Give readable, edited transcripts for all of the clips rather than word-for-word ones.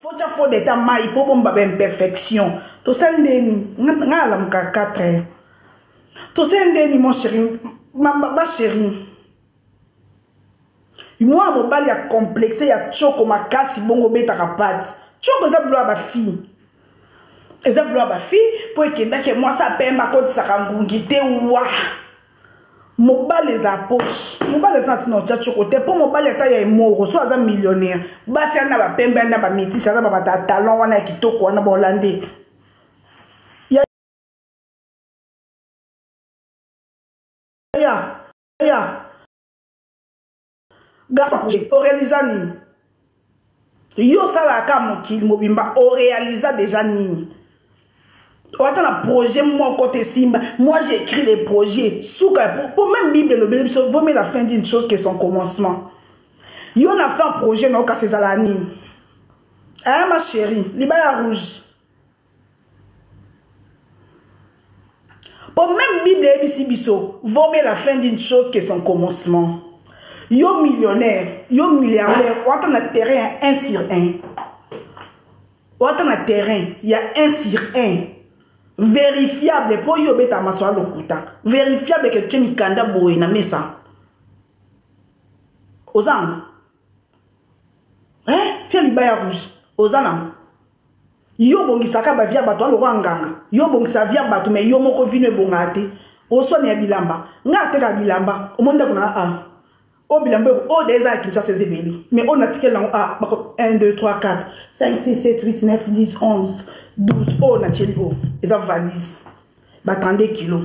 Faut tia fond d'état mai po bomba ba imperfection. Tosali ndeni nga alamuka 4 heures. Tosali ndeni mon chéri ma, ma, ma chérie. Mwana mobali ya complexe ya tshoko makasi bongo obetaka pati. Tshoko eza bilo ya ba fille. Eza bilo ya ba fille po ekendaki mwasi apemba akotisaka ngungi te wa. Mobali eza poche. Mobali aza na ntina otya tshoko te mpo mobali ata ya emoro so aza millionnaire. Basi ana ba pembe ana ba métis aza ba bata talon wana ya kitoko wana ba hollandais. Ya ya ya garçon orealisa nini? Yo osalaka mokili mobimba orealisa deja nini? Ata na projet moko te simba. Moi j'ai écrit les projets suka pour même Bible elobeli biso vaut mieux la fin d'une chose que son commencement. Yo na fin projet na okasi ezala nini? Hein ma chérie, libaya rouge. Po même Bible eyebisi biso vaut mieux la fin d'une chose que son commencement. Yo millionnaire, yo milliardaire, oata na terrain ya 1 sur 1. Oata na terrain ya 1 sur 1. Vérifiable po yo beta maso ya lokuta. Vérifiable que tu mikanda boye na mesa. Ozango. Hein? Fia libaya rouge. Ozana. Yo bongisaka ba vie ya bato lokola nganga. Yo bongisa vie ya bato mais yo moko vino ebongaka te. Oswani ya bilamba. Nga ateka bilamba. Omoni ndako na a. O bilamba oyo o eza ya Kinshasa eza ebele. Mais oyo natikeli nango a bako 1 2 3 4 5 6 7 8 9 10 11 12 oyo natieli oyo eza valise. Ba 32 kilos.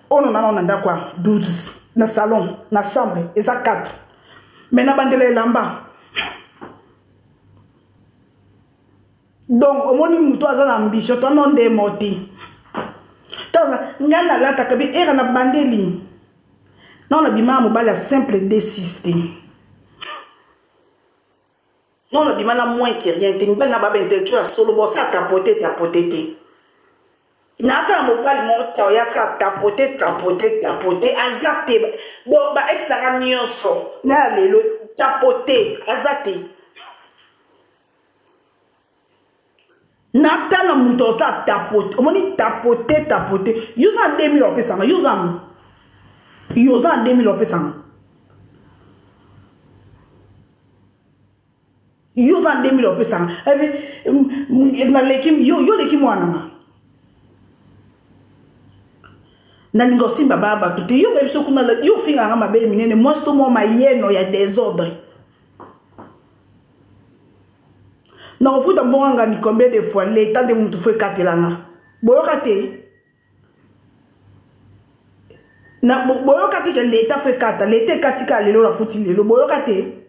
Oyo nana na ndako ya 12 na salon na chambre eza 4. Mais na bandela elamba. Donc omoni moto aza na ambition to no nde moti taza ngai nalataka bi era na bandeli nao nabima mobali ya simple d6 te nao nabima na moins que rien te mibali na baba intellectuel ya solo bosa tapote tapote te naata na mobali moko te oya saka tapote tapote tapote aza te donc ba ex nanga nyonso na ya lelo tapote aza te natala moto oza tapote omoni tapote tapote yo oza na 2000 opesanga yo oza ngo yo oza na 2000 opesanga yo oza na 2000 opesanga naleki yo oleki mwana nga nalinga osimba baya bato te yo bayebi so kuna yo ofingaka mabe minene mwasi to mwa mayeno ya desordre nakofuta mbongo nga ni combien de fois leta nde mutu fo ekatela nga boyoka te na boyoka te ke leta fo ekata leta ekati kaka lelo nafuti lelo boyoka te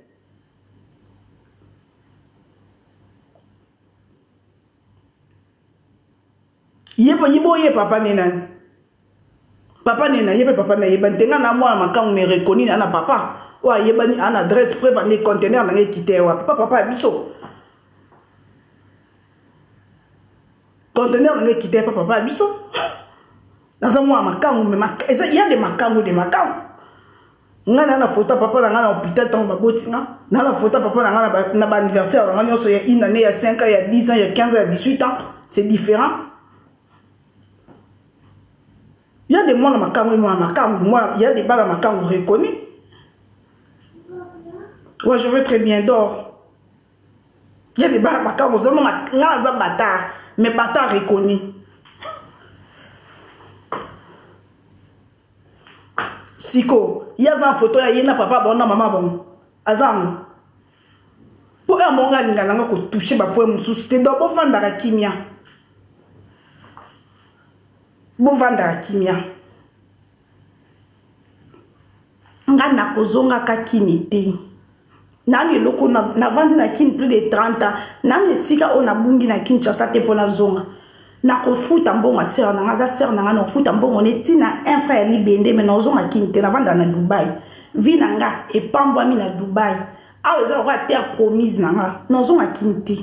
ye boye papa ne nani papa nena ye mpe papa nayebani te ngai na mwana makangu me reconnu na na papa oyo ayebani ana adresse preuve ande conteneur na ngai ekite wapi pa papa ya biso conteneur na ngai ekite pa papa ya biso naza mwana makangu me eza ya de makangu de makangu ngai na na foto ya papa na ngai na hôpital ntango baboti nga na na foto ya papa na ngai na baanniversaire na ngai nyonso ya une année ya 5 ans ya 10 ans ya 15 ans ya 18 ans c'est différent ya de mwana makangu mwana makangu mwana ya de bana makangu reconnu ouais je veux très bien dors ya de bana makangu oza nga naza bâtard mais bâtard reconnu siko ye aza na foto ya ye na papa bango na mama bango aza yango mpo ya mongo alinga nanga kotouche bapoint mosusu te donc bovandaka kimia bovandaka kimia nga nakozongaka kini te nanu eloko navandi na kini plus de 30 ans nanu esika oyo nabungi na kinshasa te mpo nazonga nakofuta mbongo ya sere na nga aza sere na nga nakofuta mbongo ne ntina un frère ya libende me nazonga kini te navanda na dubai vie na nga epambwami na dubai awa eza lokola terre promise na nga nazonga kini te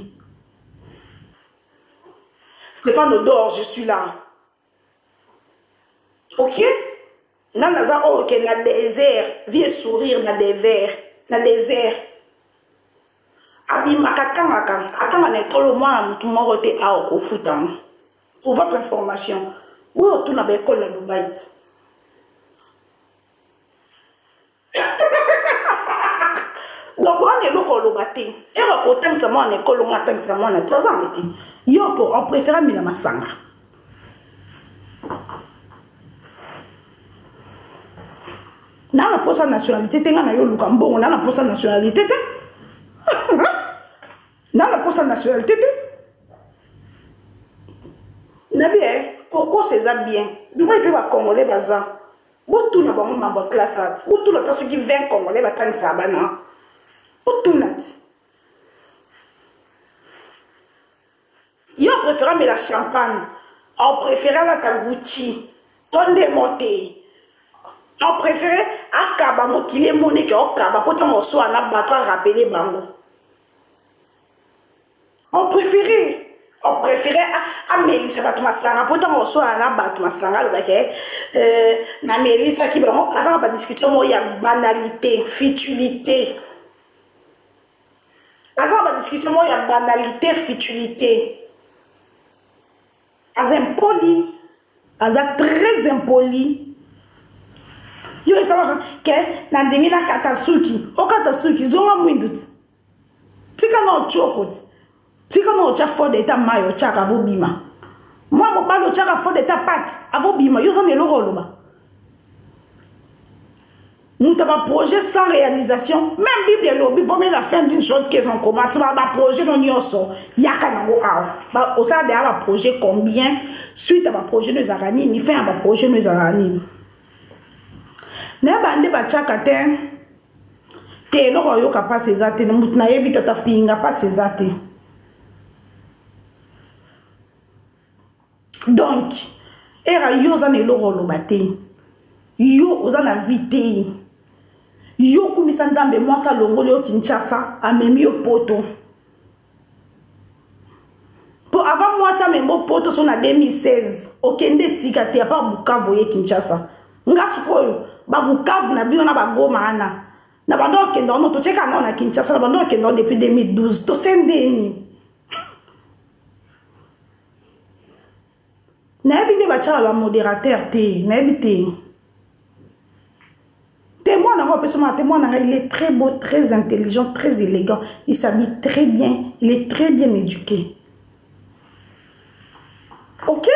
Stéphane Odor, je suis là. Ok? Nga naza oyo ke na désert, vie sourire na désert, na désert. Abimaka atangaka, atanga na ekolo mwana motu moko te awa kofuta yango. Pour votre information, oyo otuna ba ekole na Dubai ti. Donc wana eloko oloba te. Ero kotangisa mwana ekolo nga atangisa mwana te aza yango te. Yo ko on préfère amela masanga. Na na posa nationalité te nga na yo luka mbongo na na posa nationalité te. Na na posa nationalité te. Na bien kokosa eza bien. Dubai pe ba congolais baza. Botuna bango mambo ya classe art. Botuna ata soki 20 congolais batangisaka bana. Botuna ti. Yo préfère amela champagne. Au préfère alata Gucci. To nde mo te. Au préfère akaba mokili emoni ke okaba po ntango oswa na bato arapele bango. Au préféré au préféré amelisa bato masanga mpo ntango oswana na bato masanga alobaki eh, namelisaki bango aza na badiscussion moko ya banalité futilité aza na badiscussion moko ya banalité futilité aza impoli aza très impoli yo esalaka ke nandimi nakata suki okata suki zonga mwindu ti tika na otioko ti tika na otya fode eta mai otyaka avobima mwa mobali otyaka fode eta pate avobima yo oza na eloko oloba moto ya baprojet sans réalisation même bible elobi vaut mieux la fin d'une chose que son commencement baprojet no nyonso yaka nango awa osala deya baprojet combien suite ya baprojet no ezalaka nini fin ya baprojet no ezalaka nini nayeba nde batyaka te te eloko oyoka mpasi eza te moto nayebi tata finga mpasi eza te donc era yo oza na eloko oloba te yo oza na vie te yo kumisa nzambe mwasi alongoli yo kinshasa amemi yo poto mpo avant mwasi amemi yo poto so na 2016 okende esika te apa bukavu oye kinshasa nga sikoyo babukavu na bino na bagoma wana na banda okende wana totyeka nao na kinshasa na banda okende wana depuis 2012 tosendeni nayebi nde batyaka ba modérateur te nayebi te te mwana yango apesi mwana te mwana ngai il est très beau très intelligent très élégant il s'habille très bien il est très bien éduqué ok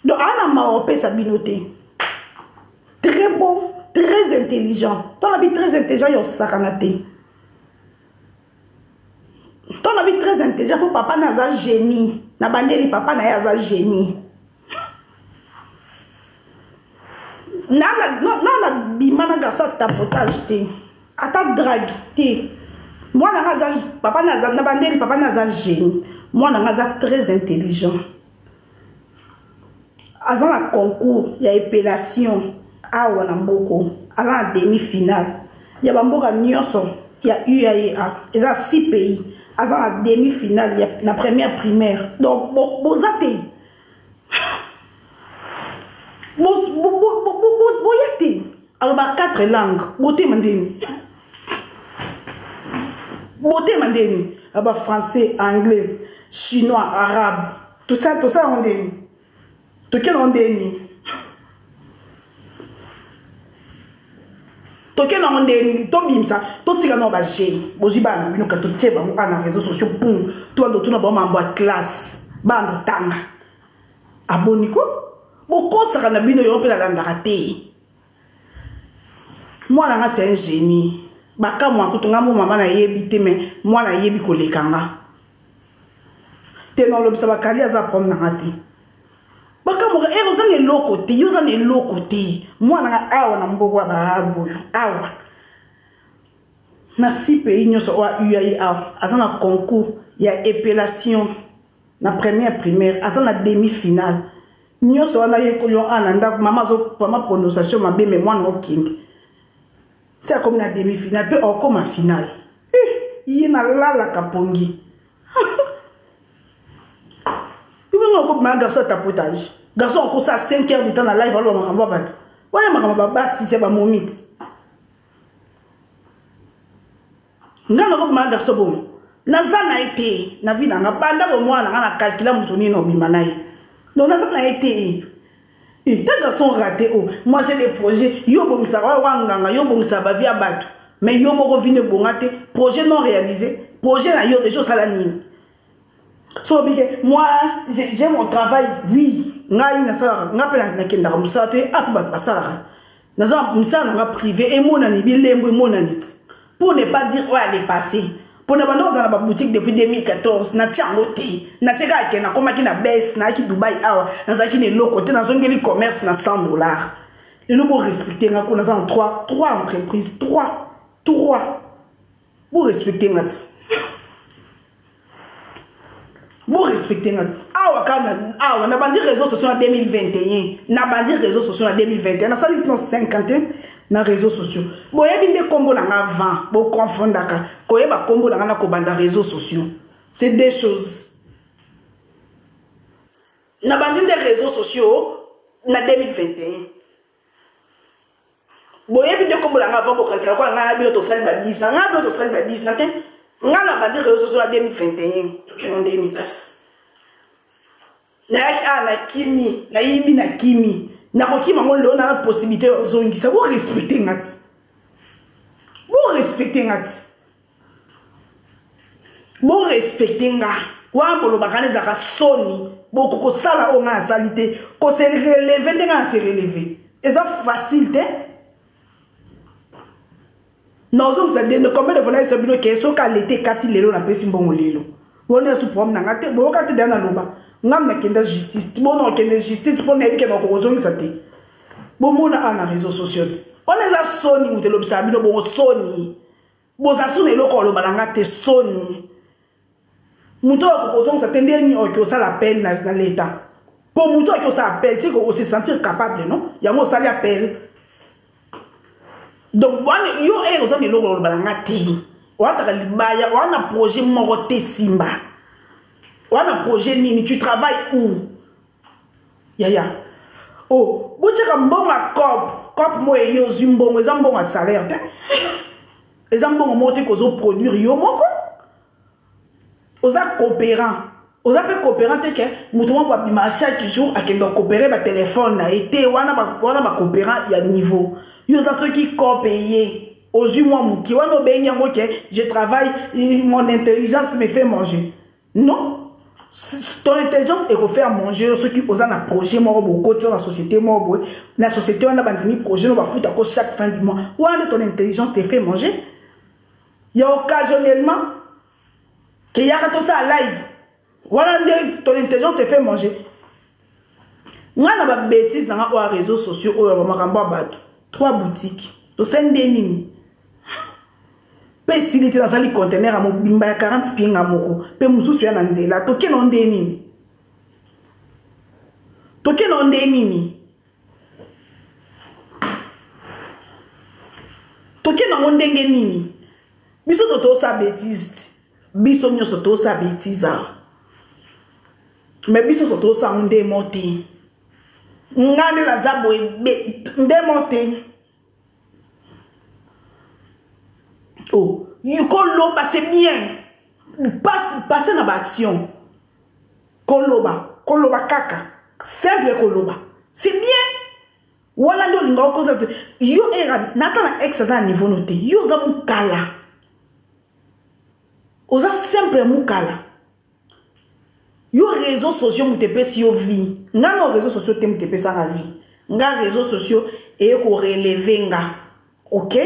donc ana mawa opesa bino te très beau très intelligent ntango nabi très intelligent ya osakana te ntango nabi très intelligent mpo papa na aza génie na bandeli papa na ye aza génie na bima na garçon ya tapotage te ata drague te mwana nga aza papa na aza na bandeli papa na aza génie mwana nga aza très intelligent aza na concours ya epelation awa na mboko aza na demi finale ya bamboka nyonso ya uaea eza 6 pays aza na demi finale na première primaire donc boza te boya te aloba 4 langue botema ndeni botema ndeni aba français anglais chinois arabe tosala tosala yango ndeni tokende yango ndeni tokende yango ndeni tobimisa totika nao baje bozwi bana na bino ka totie bango kaka na réseau sociaux pum tobanda otuna bango mambo ya classe bana otanga aboni ko bokosaka na bino yango mpe nalandaka te mwana nga c'est un génie bakamwa kutu nga mo mama nayebi te mais mwana ayebi koleka nga te na olobisa bakali aza problème na nga te bakamwaka ere oza na eloko te yo oza na eloko te mwana nga awa na mboko ya baarabe oyo awa na si pays nyonso oyo uai awa aza na concours ya epelation na première primaire aza na demi finale nyonso wana yekoli yo ana ndako mama azo mama prononciation mabe me mwana okende ti akomi na demi finale mpe okoma finale eh, ye nalalaka pongi ibongo okobima garçon ya tapotage garçon akosala 5 heures du temps na live aloba makambo ya bato wana makambo babasisi ya bamomiti ngai nakobima garçon bongo. Naza na ye te na vie na nga banda bomwana na nga na calcula moto nini obima na ye. Donc naza na ye te. Et ta garçon raté oh, moi j'ai des projets, yo bongisaka wa wa nganga, yo bongisaka ba vie ya bato. Mais yo moko vie ne bonga te, projet non réalisé, projet na yo déjà osala nini? So bike moi j'ai mon travail, oui, ngai nasalaka, ngai mpe nakendaka mosala te, ah mpe bato basalaka. Naza misala na nga privé emonani bilembo emonani pour ne pas dire oyo ale passé mpo na banda kozala na baboutique depuis 2014 natia yango te natie kaka ke nakomaki na bese nayaki dubai awa nazalaki na eloko te nazongeli commerce na 100 dollars. Lelo borespecte nga ko naza na 3 3 entreprise 3 3. Borespecte nga ti, borespecte nga ti. Awa kaka awa nabandi réseau sociaux na 2021, nabandi réseau sociaux na 2021, nasali sino 51 na réseaux sociaux. Boyebi nde nkombo na nga avant, boconfondaka koyeba nkombo na nga na kobanda réseaux sociaux, c'est deux choses. Nabandi nde réseaux sociaux na 2021. Boyebi nde nkombo na nga avant, bokanisaka lokola ngai na bino tosali ba 10 na ngai bino tosali ba 10 na te. Ngai nabandi réseaux sociaux na 2021. Tokino ndeni kasi nayaki awa, nakimi, nayibi, nakimi, nakokima ngo lelo na possibilité ozongisa. Borespecte nga ti, borespecte nga ti, borespecte nga. Wana bolobaka wana ezalaka soni. Boko kosala oyo ngai nasali te, kose relever ndenge na se relever eza facile te. Nazongisa dende combien de fois? Nayesa bino ke soki alete ekati lelo, napesi mbongo lelo. Wana yasu problème na nga te. Boyoka te deya naloba ngam nakenda justice, bona okende justice mpo nayebi ke nakokozongisa te. Bomona awa na réseau sociaux te, wana eza soni. Moto elobisaka bino bongo soni, boza su na eloko oloba na nga te. Soni, moto oyo akokozongisa te nde nini oki osala appel na leta? Mpo moto oki osala appel, c'est ose sentir capable, non? Yango osali appel. Donc wana yo ere oza na eloko oloba na nga te. Oataka libaya, oa na projet moko te. Simba, oa na projet nini? Tu travailles où, yaya? Oh, botiaka mbongo ya cop cop mo eye, ozwi mbongo, eza mbongo ya salaire te, eza mbongo moko te kozoproduire yo moko. Oza coopérant, oza mpe coopérant te ke moto moko abima chaque jour akende coopérer batelefone na ye te. Wana wana bacoopérant ya niveau. Yo oza soki coop eye, ozwi mwa moke wana, obengi yango ke je travaille, mon intelligence me fait manger. Non, ton intelligence ekofaire manger yo soki oza na projet moko, bokoti na société moko boye, na société wana bandimi projet no, bafutako chaque fin du mois. Wana nde ton intelligence te fait manger. Ya occasionnellement ke yaka tosala live, wana nde ton intelligence te fait manger. Ngai na babêtise na nga oyo ya réseaux sociaux, oyo ya bamakambo ya bato, trois boutiques, tosali nde nini? Mpe esili te, nasali conteneur ya mobimba ya 40 pieds moko, mpe mosusu ya na nzela. Tokende nde nini? Tokende nde nini? Tokende yango ndenge nini? Biso nyonso tosala bêtise te, biso nyonso tosala bêtise awa, mais biso nyonso tosala yango nde mo te. Nga nde naza boye nde mo te. Oh, koloba c'est bien, passe na baaction. Koloba, koloba kaka simple, koloba c'est bien. Wana nde olinga okoza te. Yo era nata na ex aza na niveau no te. Yo oza mokala, oza simple mokala. Yo réseaux sociaux moto epesi yo vie. Nga na réseaux sociaux te moto epesanga vie. Nga réseaux sociaux eye korelever nga, ok?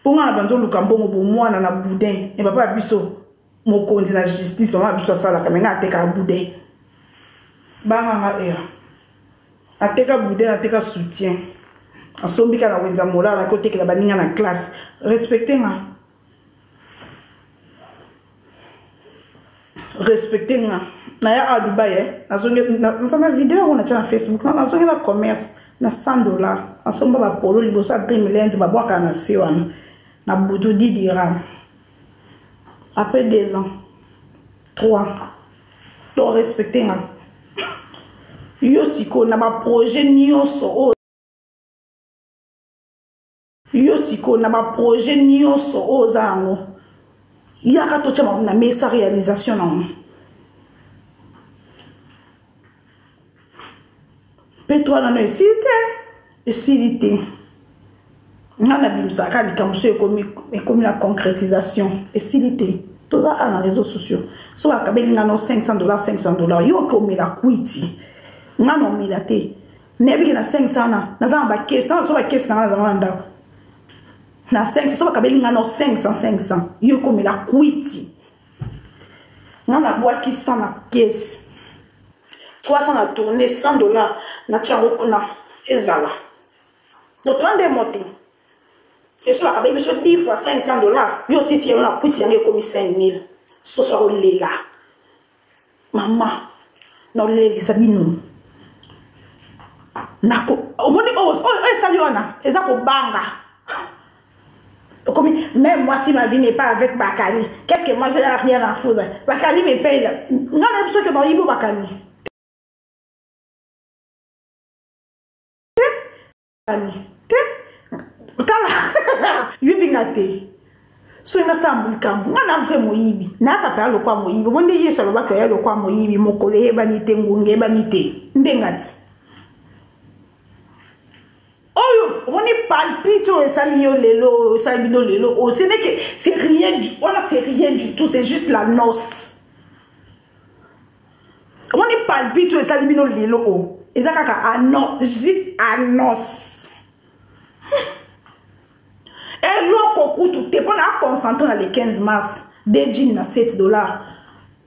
Mpo nga na banzi oluka mbongo bomwana na boudin e papa ya biso mokonzi na justice, mama ya biso asalaka me nga atekaka boudin. Banganga era ateka boudin, ateka soutien, asombi kaka na wenza molala, akotekela baninga na classe. Respecte nga, respecte nga. Naya a Dubai, eh. Naza na video yango natya na Facebook. Nazongi na commerce na 100 dollar, nasomba bapolo liboso ya Dreamland, babwaka na se wana na butu 10 dirham. Après 2 ans, 3. To respecte nga. Yo sikoyo na baprojet nyonso oyo, yo sikoyo na baprojet nyonso oyo oza yango. Yaka totia makambo na mesa réalisation nango. Mpe nano esili te, esili te. Nga nabimisaka likambo so ekomi, ekomi na concrétisation, esili te. Toza awa na réseaux sociaux, so bakabeli nga no 500 dollars, 500 dollars, yo okomela kwiti, nga na omela te. Nayebiki na 500 na naza na bakesi na so bakesi na nga nazanga na ndako na 500, so bakabeli nga no 500 500, yo okomela kwiti. Nga nabwaki 100 na kesi, 300 na tourne, 100 dollars natia yango kuna ezala. Donc toa nde mo te eso bakabeli biso 10 fois 500 dollars, yo osisi yango na kwiti, yango ekomi 5000. Soso akolela mama, naolelisa bino. Nako omoni oyo esali wana eza kobanga. Okomi même moi, si ma vie n'est pas avec Bakali, qu'est-ce que moi j'ai rien à foutre? Bakali me paye là. Nga na biso ke nayibo Bakali te, Bakali te. Tala, yebi nga te. Soki nasala likambo, nga na vrai moyibi, nayaka mpe alokwa moyibi. Omo nde Yesu alobaki oya lokwa moyibi, mokolo eyebani te, ngonga eyebani te. Ndenga ti oyo omoni palpite oyo esali yo lelo, oyo esali bino lelo oyo, ce n'est que c'est rien du wana, c'est rien du tout, c'est juste la noce. Omoni palpite oyo esali bino lelo oyo eza kaka ano annonce, eloko kutu te. Mpona aconcentre na le 15 mars, de jean na 7 dollars,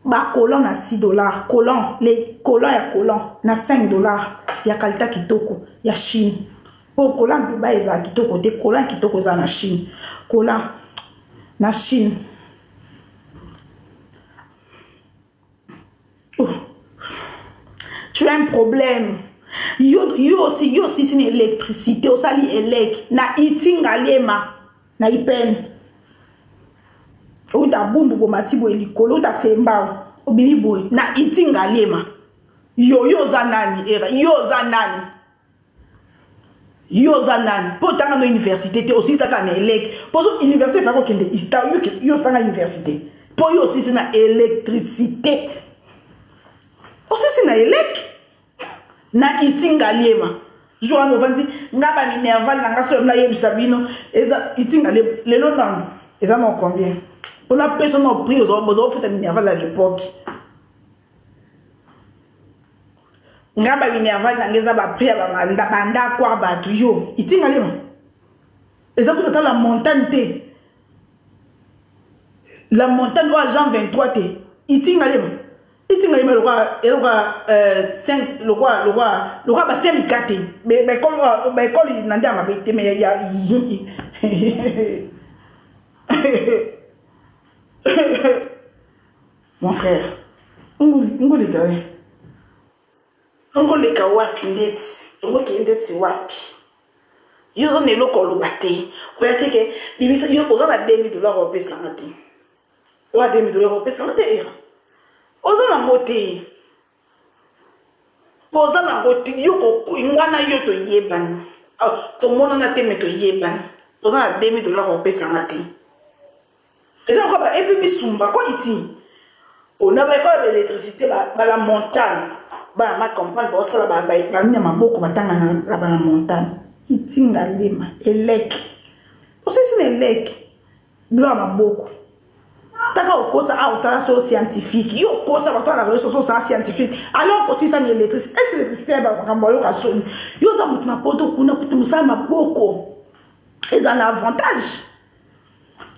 bacollant na 6 dollars, collant, les collant ya collant na 5 dollars, ya qualité kitoko ya Chine, mpo collant Dubai ezala kitoko te. Collant kitoko ezala na Chine, collant na Chine. Oh. Tu as un problème. Yo, yo aussi, yo aussi, c'est une électricité. Osali elec. Na itingaliema. Na ipen. Outa bumbu bomati boye likolo, outa sembao. Obimi boye. Na itingaliema. Yo, yo oza nani, era. Yo oza nani. Yo oza nani? Mpo otanga no université te, osilisaka na elec. Mpo so université efaki okende ista, yo, yo otanga université. Mpo yo osilisi na électricité. Osilisi na elec. Na itingaliema. Jour wana ovandi nga ba minerval na nga, so nayebisa bino eza itinga lelo nano eza na combien? Mpona pesa na prix ozofuta minerval à l'époque. Nga ba minerval na nga eza baprix ya bandako ya bato. Yo itingalema eza kuta ata la montagne te, la montagne oyo agent 23 te. Itingalema, itingalema lokwa elokwa 5, lokwa basemika te, baekole na nde ya mabe te, mais ya mon frère, ngoleka we, ngoleka wapi? Ndeti okokende ndeti wapi? Yo oza na eloko oloba te, oya te ke bimisa. Yo oza na 2000 dollars opesanga te, oya 2000 dollars opesanga te. Era oza nango te, oza nango te. Yo nga na yo toyebani, tomonana te, mais toyebani. Oza na 2000 dollars opesanga te. Eza lokola ba epi bisumba ko iti ona baekole ba électricité bala montagne, bana ma comprendre, baosala banini ya maboko, batanga na bala montagne. Itingalema eleke, osilisi na eleke, bilo ya maboko taka okosa. A osala so scientifique, yo okosa bato na réseau sociaux, osala scientifique, alors okosilisa na électricité. Est ce que électricité ya makambo ayoka soni? Yo oza motu na poto kuna, kutu mosala maboko eza na avantage.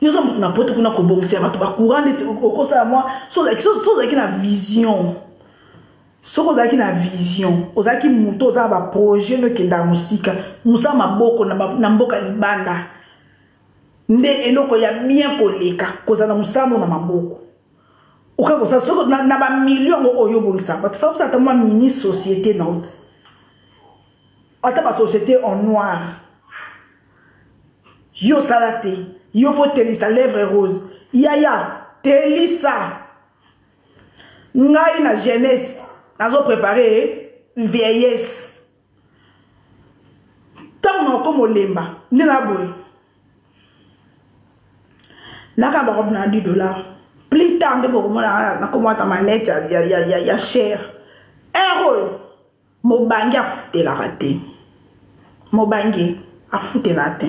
Yo oza motu na poto kuna, kobongisa bato bacourant neti okosala mwa. So ozalaki na vision, soki ozalaki na vision, ozalaki motu oza na baprojet no ekendaka mosika, mosala maboko na mboka libanda nde eloko ya bien koleka kozala mosala no na maboko. Okoki kosala soki na bamilio yango oyo obongisa bato, fa kosala ata mwa mini société na oti, ata basociété en noir. Yo osala te, yo faut telisa lèvre rose. Yaya, telisa ngai na jeunesse, nazoprépare vieillesse. Ntango na okoma olemba nde na boye. Naka ba robe na 10 dollars. Plus tard nde bokomona nakomata manete ya cher. Heure oyo mobange afutelaka te, mobange afutelaka te,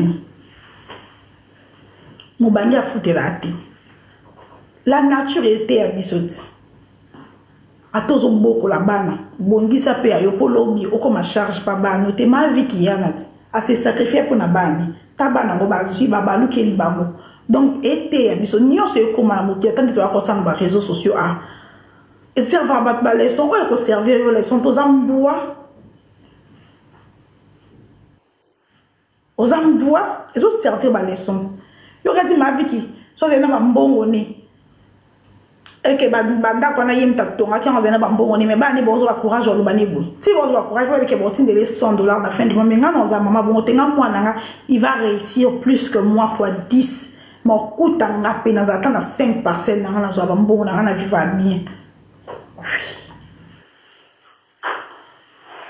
mobange afutelaka te. La nature eteya biso ti ata ozobokola bana, bongisa mpe ya yo mpo lobi okoma charge pa bana te. Maviki yana ti ase sacrifier mpo na bana ta bana yango bazwi babalukeli bango. Donc eteya biso nyonso ekóma na mokili. Ata nde toya kosanga baréseaux sociaux a eservaka bato baleçon oyo ekoservir yo leçon. Toza mbwa, oza mbwa, ezoservir baleçon. Yo kati Maviki so azali na bambongo ne eke bandako wana, ye moto atongaki yango, azali na bambongo ne, mais bana ne bozwa bacourage oloba ne boye ti bozwa bacourage oyebike botindele 100 $ na fin du mois. Mais nga na ozala mama bongo te. Nga mwana nga, il va réussir plus que moi fois 10. Ma okuta nga mpe nazala ata na 5 parcelle na nga, nazwa bambongo na nga na vivre bien. Oui,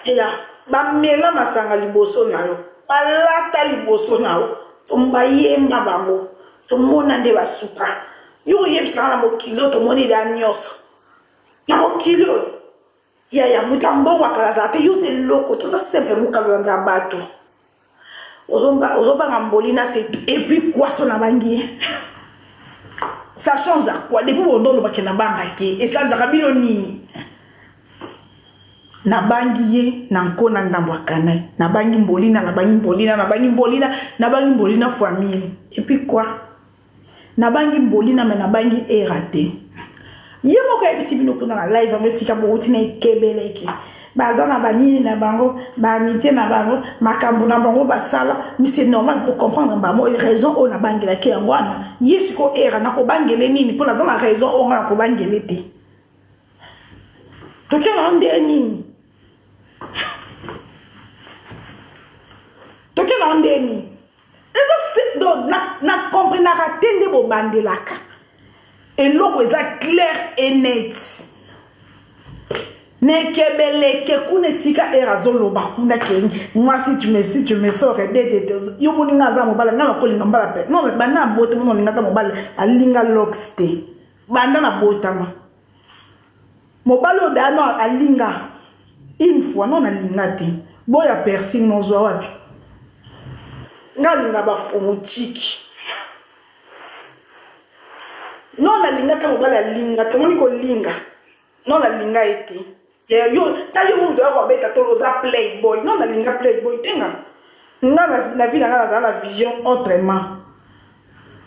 eya bamela masanga liboso na yo, balata liboso na yo, bayemba bango, tomona nde basuka. Yo oyebisaka na mokili oyo tomoni lia nyonso na mokili oyo. Yaya, moto ya mbongo akala azala te. Yo oza eloko, toza simple mokalo ya bato. Ozobanga mbolina, c'est tout. Et puis quoi? So nabangi ye, ça change à quoi? Depuis bondo olobaki nabangaki, echangeaka bino nini? Nabangi ye na nkona ndambo ya kanai, nabangi mbolina, nabangi mbolina, nabangi mbolina, nabangi mbolina fois mille. Et puis quoi? Nabangi mbolina, mais nabangi era te. Ye moko ayebisi bino kuna na live yango esika bouti na ekebeleki, baza na banini na bango, baamitié na bango, makambo na bango basala. Mais c'est normal pour comprendre bango. Raison oyo nabangelaki yango wana. Ye sikoyo era nakobangele nini? Mpo naza na raison oyo nga nakobangele te. Tokendaka nde nini? Tokendaka nde nini? Eza donc na comprenaka te nde bobandelaka eloko eza clair et net. Nekebeleke kuna esika ere azoloba kuna ke mwasi tu me si tu me sors dedete. Yo moni nga aza mobali, nga nakolinga mobala mpe non. Banda na botama no olinga ta mobali alinga lox te. Banda na botama mobali oyo daa no alinga une fois no nalinga te. Boya piercing nozwa wapi? Nga alinga bafumutiki no nalinga ta mobali alinga te. Omoni kolinga no nalinga ye te. Yo ta yo moto ya kobeta tolo, oza playboy. No nalinga playboy te. Nga na vie na nga nazala na vision autrement.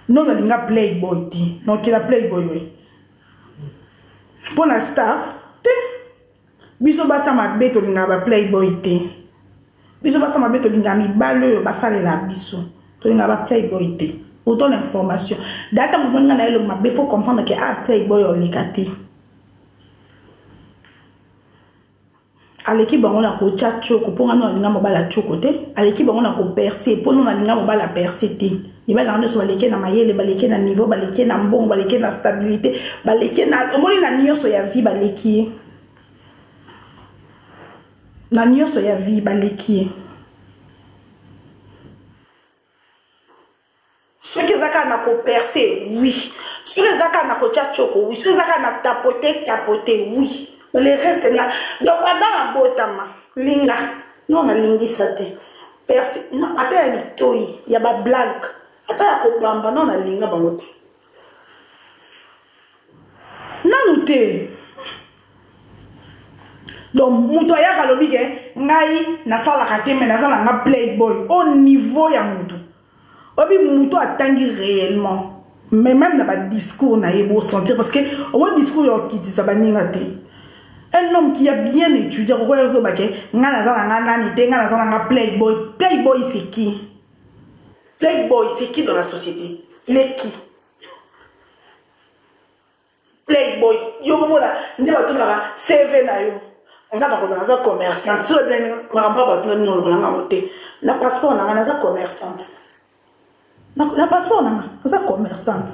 No nalinga playboy te. Nokela playboy we mpo na staff te. Biso basa mabe tolingaka baplayboy te. Biso basa mabe tolingaka mibali oyo basalela biso, tolingaka baplayboy te. Pour ton information, data momoni nga na elongo mabe, faut comprendre ke a playboy oleka te. Aleki bango na kotya tioko mpo nga no alinga mobali atioko te. Aleki bango na kopercer mpo no nalinga mobali apercer te. Mibali nanga nyonso baleki na mayele, baleki na niveau, baleki na mbongo, baleki na stabilité, baleki na omoni na nyonso ya vie. Baleki ye na nyonso ya vie, baleki ye. Soki eza kaka na kopercer, oui. Soki eza kaka na kotya tioko, oui. Soki eza kaka na tapote tapote, oui. Mais le reste na donc banda na botama linga non nalingisa te. Perce non, ata ya litoi ya bablague, ata ya kobamba, non nalinga bango te nanu te. Donc moto ayaka alobi ke ngai nasalaka te, mais naza na nga playboy au niveau ya motu oyebi moto atangi réellement. Mais même na badiscours na ye bosentir, parce que omoi discours ya okitisa baninga te. Un homme qui a bien étudié akokoya ozoloba ke ngai naza na nga nani te, ngai naza na nga playboy. Playboy, c'est qui? Playboy, c'est qui dans la société? Il est qui, playboy? Yo komona nde batunaka CV na yo. Nga nakoloba naza commerçante. So makambo ya bato na bino oloba nanga yango te. Na passeport na nga naza commerçante, na passeport na nga naza commerçante,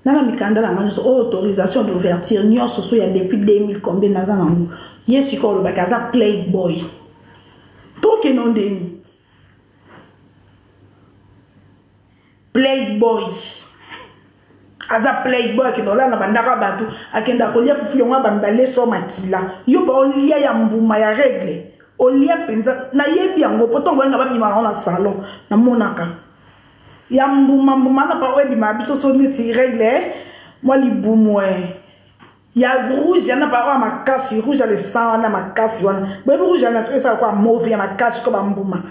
nanga mikanda na nga nyonso oyo, autorisation d'ouverture nyonso so ya depuis 2000 combien naza nango. Ye sikoyo olobaki aza playboy, tokende ndeni playboy. Aza playboy, akenda olala na bandako ya bato, akenda kolia fufu yango ya bamibale so makila. Yo mpe olia ya mbuma ya regle, olia mpenza, nayebi yango mpo ntongo balinga babima yango na salon, namonaka ya mbuma mbuma na pa oyo ebimaka biso so neti regle eh? Mwa libumu eh. Ya rouge yana pa oyo makasi rouge ya lesan wana makasi wana, boyebi rouge ya nature esala kwa mauve ya makasi ko bambuma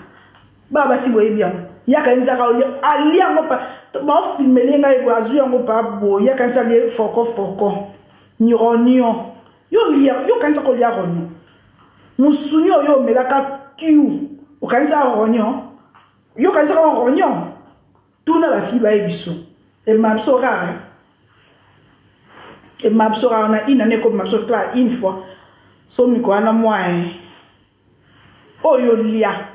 baa basi, boyebi yango. Yaka nzaka alia yango pa baofilmele ngai boye, azwi yango pa boye, yaka nti alie foko foko ni rognon. Yo lia, yo kanisa kolia rognon, mosuni oyo omelaka kiu, okanisa rognon, yo kanisaka rognon. Tuna bafille baye biso, ebima biso rare, ebima biso rare na une année, ekobima biso kaka une fois. So miko wana mwa oyo lia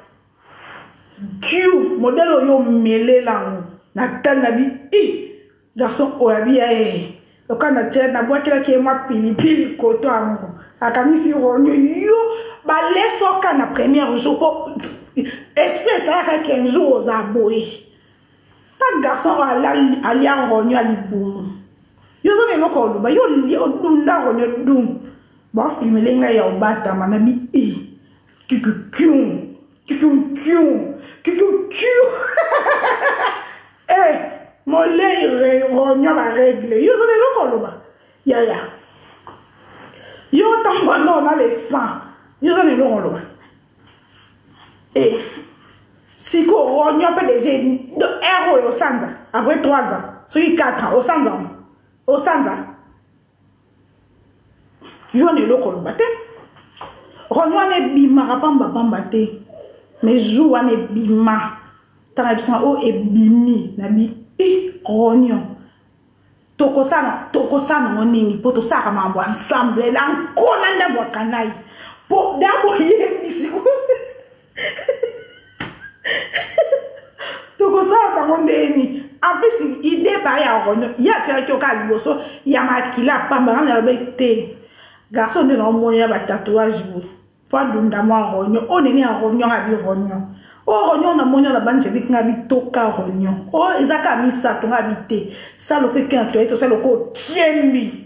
kiu modele oyo omelela yango na tali na bi i garçon oyo abi ya ye loka na te, nabwakelaki ye mwa pilipili koto yango, akanisi ronio. Yo balesoka na première jour mpo esprit esalaka 15 jour oza boye ta garçon oyo alia ronio ya libumu. Yo oza na eloko oloba, yo odunda ronio dum, bafilmele ngai ya obatama na bi e kikukiu kikukiu kikukiu eh molei rognon baregle. Yo oza na eloko oloba yaya, yo ntango wana ona le sang, yo oza na eloko oloba e siko rognon mpe deja heure oyo osanza après 3 ans, soki 4 ans osanza, osanza yo na eloko oloba te. Rognon wana ebimaka pambapamba te, mais jour wana ebima, ntango yebisanga oyo ebimi na bi i rognon, tokosala tokosala nango nini? Mpo tosalaka makambo ensemble na nkona ndambo ya kanai, mpo da boyebisi tokosala nango ndeni. En plus idée pa ya rognon, ye atiaki oka liboso ya makila pamba. Nga nalobi te, garçon nde naomoni ya batatouage boye, fo adunda mwa rognon oyo nini ya rognon. Abi rognon oyo, rognon namoni na banjelike nga bitoka rognon oyo eza kaka misato. Nga bi te, sala oko eke na toilette, osala oko okiembi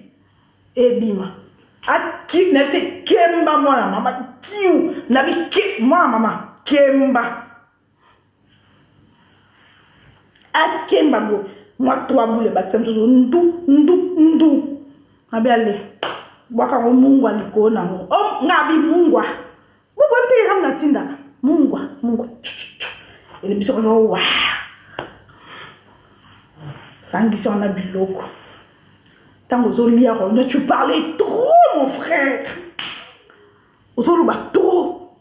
ebima aki na biso. Kemba mwana mama kiu na bi ke mwana mama kemba akemba boye mwa trois bule, bakisa mosusu ndu ndu ndu. Abi ale bwaka yango mungwa likolo nango o nga abi mungwa boboyebi teke kami natindaka mungwa mungwa elebisi kono wa sangisi wana biloko. Ntango ozolia rognon, tu parlais trop, mon frère, ozoloba trop.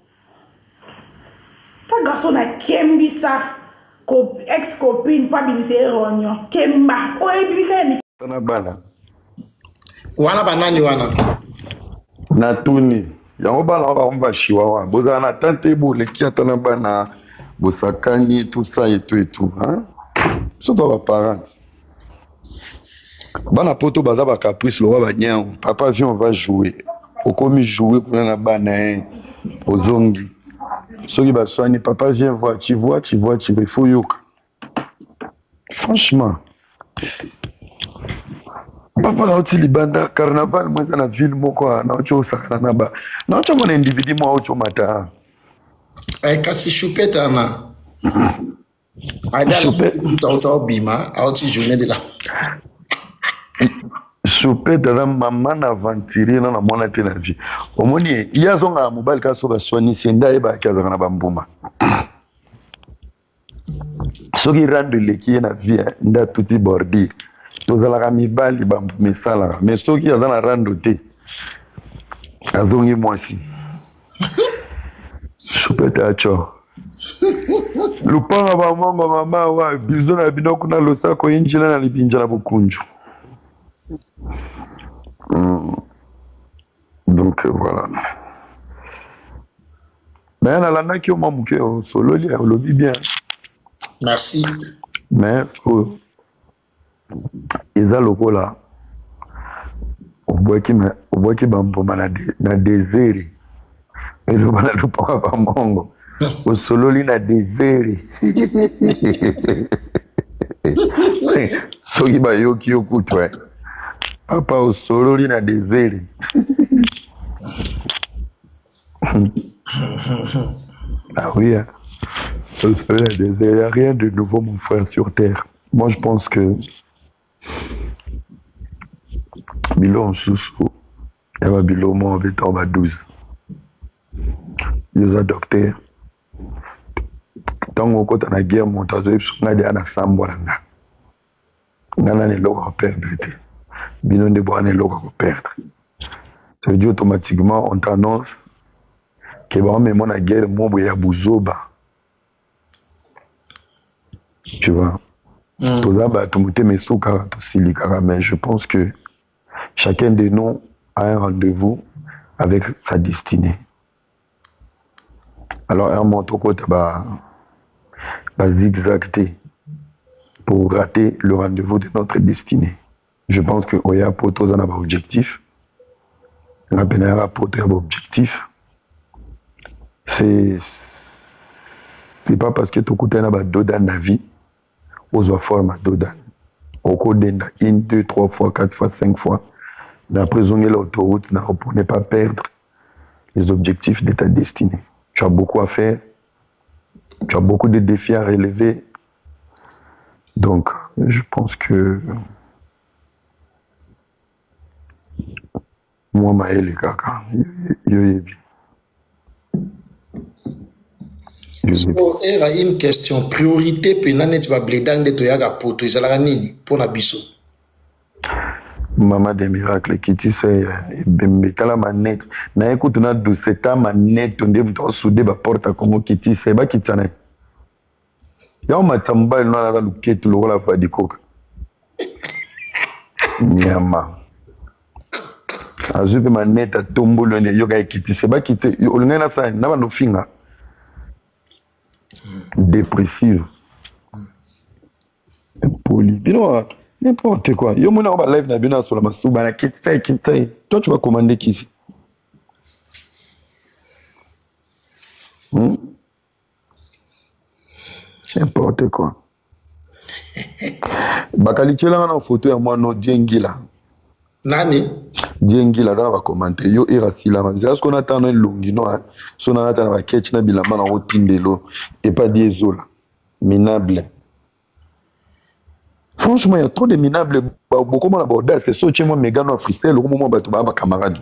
Ta garçon nakembisa ex copine mpo abimisa ye rognon. Kemba oyebi kaka. Na bana. Wana banani wana? Natuni yango, bana wana bango bashiwawa, bozala na tante, boleki ata na bana, bosakani, tout ça et tout et tout, hein? Biso to baparents, bana poto baza bacaprice lokwa banyau. Papa, viens, on va jouer. Okomi jouer kuna na bana ye, ozongi, soki baswani, papa, viens voir, tu vois, tu vois, tu vois, il faut yoka. Franchement papa, nauti libanda, carnaval mo eza na ville moko, nauti osakana na ba, nauti omona individu mo auti omata. Eh, kasi choupette ana auta obima, auti journée de la Choupette aza mama na aventurier na namona te na vie. Omoni ye, ye azongaka mobali kaka so baswanisi ye, nde ayebaki azalaka na bambuma. Soki rando eleki ye na vie, nde atuti bordure. Tozalaka mibali, bambuma esalaka, mais soki aza na rando te, azongi mwasi. Choupette aco lupanga bamongo mama wa bizo na bino kuna, losako injila na libinja na bukunju. Donc voilà, mais nalandaki yo mwa moke, osololi, olobi bien. Merci. Mais oyo eza lokola obwaki bambuma na désert, eloba na lupaka bamongo, osololi na désert. Soki bayoki yo kutu eh. Papa osololi na desert. Ah oui, hein. Osololi na desert. Il n'y a rien de nouveau, mon frère, sur terre. Moi, je pense que biloko mosusu ya babiloko moko abetaka ba 12 yo oza docteur ntango okota na guerre moto azoyebisa ngai deya na sambwa na nga nga nani eloko ya koperdre te bino nde boa na eloko ya koperdre. Ça veut dire automatiquement on t'annonce ke baomema na guerre moko boye ya buzoba, tu vois. Toza bato motema esukaka, tosilikaka, mais je pense que chacun de nous a un rendez-vous avec sa destinée. Alors un moto tokota ba ba zigzag te pour rater le rendez-vous de notre destinée. Je pense que oya poto oza na ba objectif, nga mpe nayaka poto ya ba objectif. C'est pas parce que tokutani na ba dodan na vie ozwa forme ya dodan. Okodenda une, deux, trois fois, quatre fois, cinq fois, mais après ozongela autoroute na pour ne pas perdre les objectifs de ta destinée. Tu as beaucoup à faire, tu as beaucoup de défis à relever. Donc, je pense que moi, mayele kaka, yo yebi. Yo So yebi. Era, une question priorité mpena neti bableda nde toyaka poto ezalaka nini mpo na biso? Mama de miracle kitisa ebembe tala manette na ye kutu na duseta manette nde moto asude baporte ya Kongo kitisa bakitisa na ye yango matisa mobali no alaka luketu lokola fadikoka nyama azwi mpe manette atomboli yo nde yoka ekitisa bakite olingaki nasala na bando finga dépressive impoli bino n'importe quoi. Yo mona ba live na bino asola masuba na kitisa ekitisa ye. Toi tu vas commander kisi? N'importe quoi. Bakalitielanga na photo ya mwana Diengila. Nani? Diengila aza na bacommante yo era silama nzela sikoyo natala no elongi no so nalata na baketch na bilamba na otindelo epa di ezola minable. Franchement, il y a trop de minables. Beaucoup moins la c'est ça, moi, mégano africain, le moment où tu vas camarade.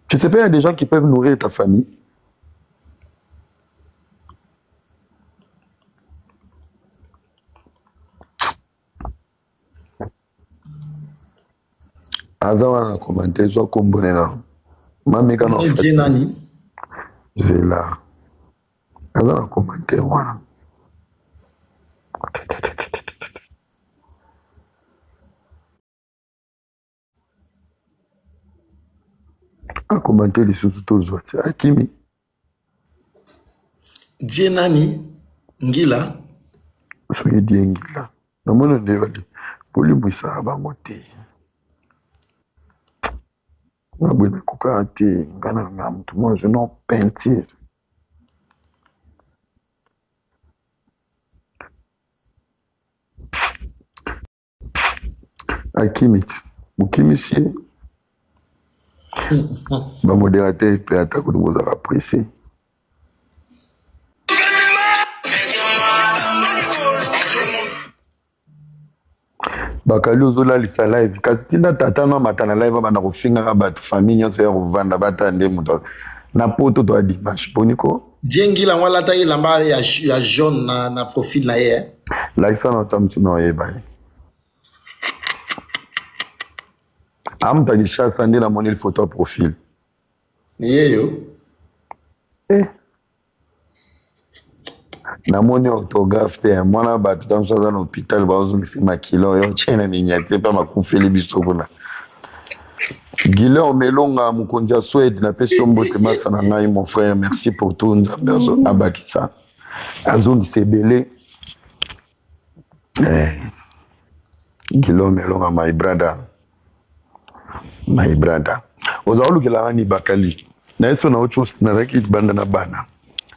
Tu sais pas, il y a des gens qui peuvent nourrir ta famille. Aza wana commentaire, soit kombone na. Ma mégano africain. Nani? Zela. Aza na commentaire wana. Akomante lisusu tozwa ti akimi. Die nani? Ngila? Soki die ngila. Namoni nde bali bolimwisaka bango te. Nga boye nakokaka te, nga na nga motu moko je non peinture. Akimi bokimisi ye bamodérateur mpe ata kutu bozalaka pressé. Bakali ozolalisa live kasi tinda tata no amata na live abanda kofingaka bato famille nyonso ya kovanda bata nde moto na poto to ya dimanche boniko. Diengila yango alataki elamba ya jaune na profil na ye. Lakisa na ota motu na oyeba ye amuta Kinshasa nde namoni photo ya profil. Yeyo. Eh. Namoni orthographe te mwana bato ntango mosusu aza na hôpital bazongisa makila oyo otie na miniature mpe makufeli biso kuna. Guillaume Melonga mokonzi ya Suède napesi yo mbote masa na ngai mon frère, merci pour tout. Nzambe azo abakisa azongisa ebele. Guillaume Melonga my brother, my brother. Oza olukelanga ni bakali na ye so na ocho nazalaki banda na bana.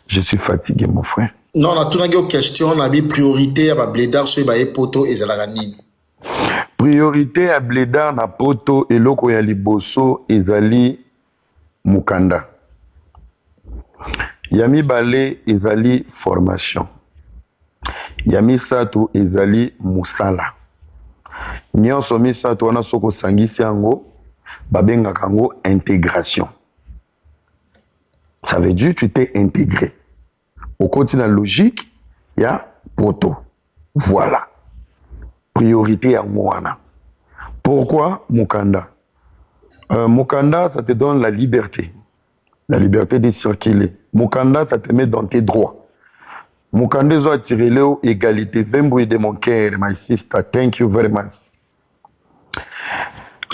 Je suis fatigué mon frère. Non, natunaki yo question na bi priorité ya ba bledar soki baye poto ezalaka nini? Priorité ya bledar na poto, eloko ya liboso ezali mokanda. Ya mibale ezali formation. Ya misato ezali mosala. Nyonso misato wana soki osangisi yango, babengaka yango intégration. Ça veut dire tu t'es intégré. Okoti na logique ya poto. Voilà. Priorité yango wana. Pourquoi mokanda? Mokanda, ça te donne la liberté. La liberté de circuler. Mokanda, ça te met dans tes droits. Mokanda ezo attirer leo égalité. Vemboué de mon cœur, my sister. Thank you very much.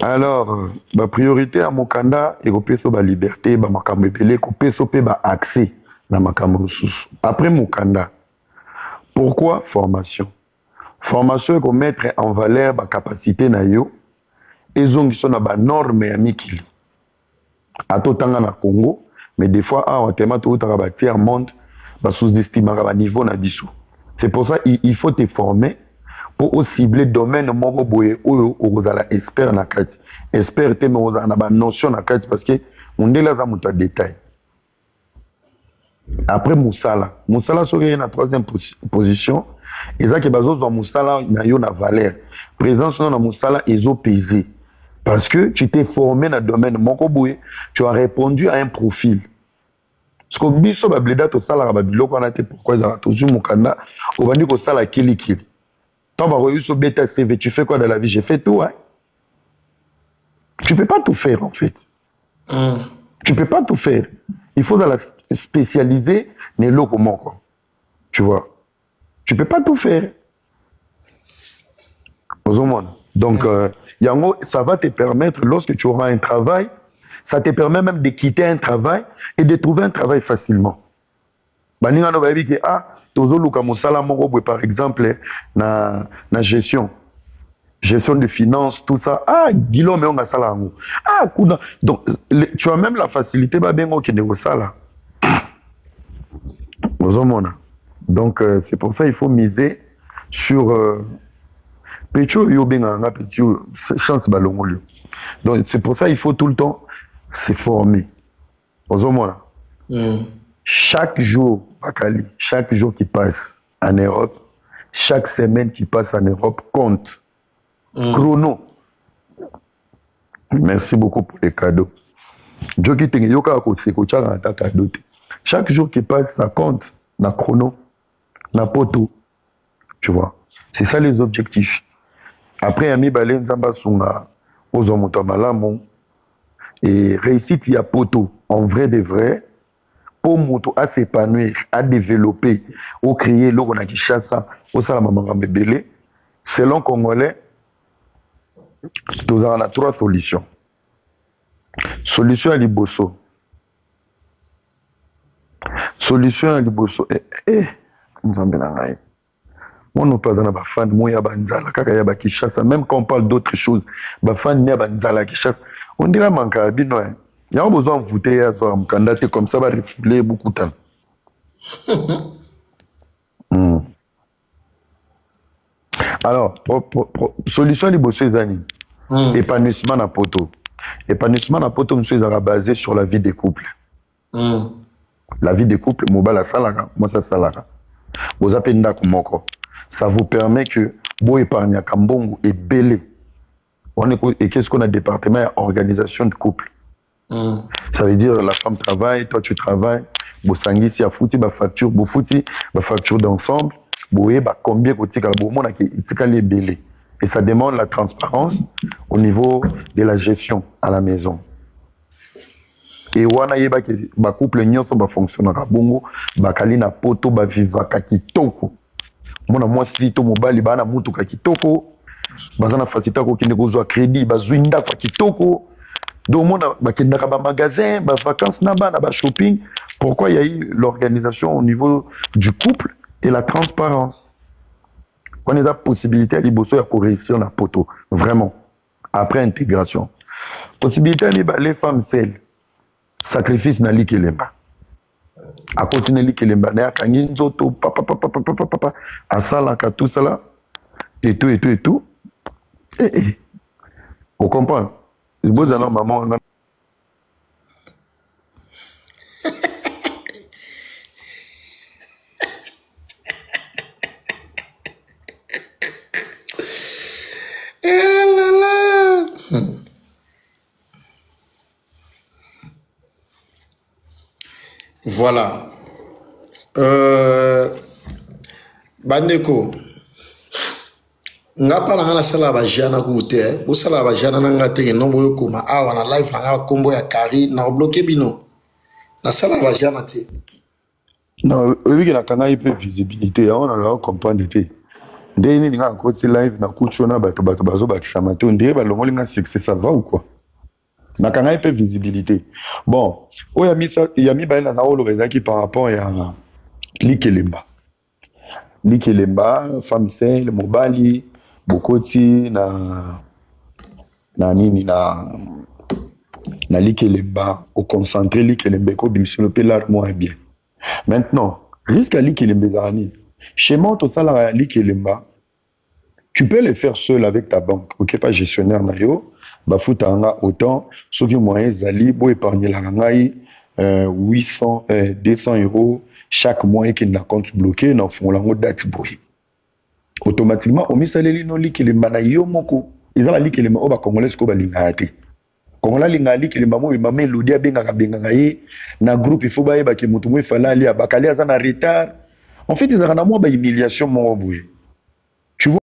Alors, ba priorité ya mokanda ekopesa ba liberté, ba makambo ebele, ekopesa mpe ba accès na makambo mosusu. Après mokanda, pourquoi formation? Formation ekomettre en valeur ba capacité na yo, ezongisa na ba norme ya mikili. Ata otanga na Congo, mais des fois awa tellement toutaka ba tiers monde, ba sous-estimaka ba niveau na biso. C'est pour ça il faut te former pour cibler domaine moko boye oyo okozala expert na kati. Expert te, mais ozala na ba notion na kati, parce que mondele aza moto ya détail. Après mosala, mosala soki eye na troisième position, eza ke bazozwa mosala na yo na valeur. Présence no na mosala ezopese parce que tu t'es formé na domaine moko boye, tu as répondu à un profil. Parce que biso bableda tosalaka babiloko wana te. Pourquoi? Ezalaka tozwi mokanda, obandi kosala kilikili. Ntango bakoyi biso beta CV, tu fais quoi dans la vie? J'ai fait tout, hein. Tu peux pas tout faire en fait. Tu peux pas tout faire. Il faut la spécialiser na eloko moko, tu vois. Tu peux pas tout faire, ozomona. Donc yango, ça va te permettre, lorsque tu auras un travail, ça te permet même de quitter un travail et de trouver un travail facilement. Baninga no bayebi ke ah, tozoluka mosala moko boye, par exemple na gestion de finances, tout ça. Ah, Guillaume oyo asala yango, ah kuna. Donc tu as même la facilité, babenga, okende kosala, ozomona. Donc c'est pour ça il faut miser sur petit oyo obengaka nga petit oyo chance balongoli yo. Donc c'est pour ça il faut tout le temps se former, ozomona. Chaque jour bakali, chaque jour qui passe en Europe, chaque semaine qui passe en Europe compte. Chrono, merci beaucoup pour les cadeaux. Joki tenge yo kaka koseka, otyaka ata cadeau te. Chaque jour qui passe, ça compte na chrono na poto, tu vois. C'est ça les objectifs. Après ya mibale, Nzambe asunga ozwa moto ya malamu. Et réussite ya poto en vrai de vrai, mpo moto as'épanouir, adévelopper, ocréer eloko na Kinshasa, osalama makambo ebele, selon Congolais tozala na trois solutions. Solution ya liboso, solution ya liboso, eh, Nzambe na ngai, mwana mpe aza na bafani mo ya banzala kaka ya Bakinshasa. Même quand on parle d'autres choses, bafani ya banzala ya Kinshasa, ondira manka ya bino yango bozwa mvute ye azwaka mokanda te, comme ça barefouler bokutana. Alors solution ya liboso eza nini? Épanouissement na poto. Épanouissement na poto mosusu ezalaka basé sur la vie des couples. La vie de couple, mobali asalaka, mwasi asalaka, boza mpe ndako moko, ça vous permet que boépargnaka mbongo ebele wana. Eke sikoyo na département ya organisation de couple. Ça veut dire la femme travaille, toi tu travailles, bosangisi, afuti bafacture, bofuti bafacture d'ensemble, boyeba combien kotikala, bomonaki etikali ebele. Et ça demande la transparence au niveau de la gestion à la maison. E wana yebaki bacouple nyonso bafonctionnaka bongo, bakali na poto bavivaka kitoko. Mona mwasi to mobali baa na mutuka kitoko, baza na facilité ya kokende kozwa crédit, bazwi ndako ya kitoko. Donc omona bakendaka bamagasin, bavacance na bana, bashopping. Pourquoi? Il y a eu l'organisation au niveau du couple et la transparence. Wana eza possibilité ya liboso ya koréussir na poto vraiment, après intégration. Possibilité ya mibale, femme seule, sacrifice na likelemba. Akoti na likelemba na ye, akangi nzoto papapapapapapa, asalaka tout ça là et tout et tout et tout. Eh eh, ocomprendre, bozala mama wana. Eh là là. Voilà. Bandeko, nga mpa na nga nasalaka bagiana kuku te, eh. Bosalaka bagiana na nga te, keno boyokoma awa na live na nga nkombo ya Karine na kobloke bino. Nasalaka bagiana te. Non, oyebiki nakangaki mpe visibilité yango, nalaka comprendre te ndenge nini nga nakoti live, nakuti wana bato bato bazobakisama te, ondire balongoli nga succès. Ça va ou quoi? Nakangaki mpe visibilité. Bon, oyo ya mibale na naoloba ezalaki par rapport ya likelemba. Likelemba, femme seule, mobali, bokoti na nini, na likelemba, oconcentre likelemba, ekobimiselo mpe l'art moko bien. Maintenant, risque ya likelemba ezalaka nini? Schéma oyo tosalaka ya likelemba, tu peux le faire seul avec ta banque. Ok, pas gestionnaire na yo, bafutaka nga autant, soki moyen ezali, boépargnelaka ngai 800, 200 € chaque mois, ekende na compte bloqué, na ofungola yango date boye. Automatiquement omisaleli no likelemba na yo moko. Eza balikelemba oyo bacongolais sikoyo balingaka te. Congolais alingaka likelemba moyo mama Elodi abengaka bengaka ye na groupe, il faut bayebaki motu mo efale alia bakali aza na retard. En fait, ezalaka na mwa bahumiliation moko boye.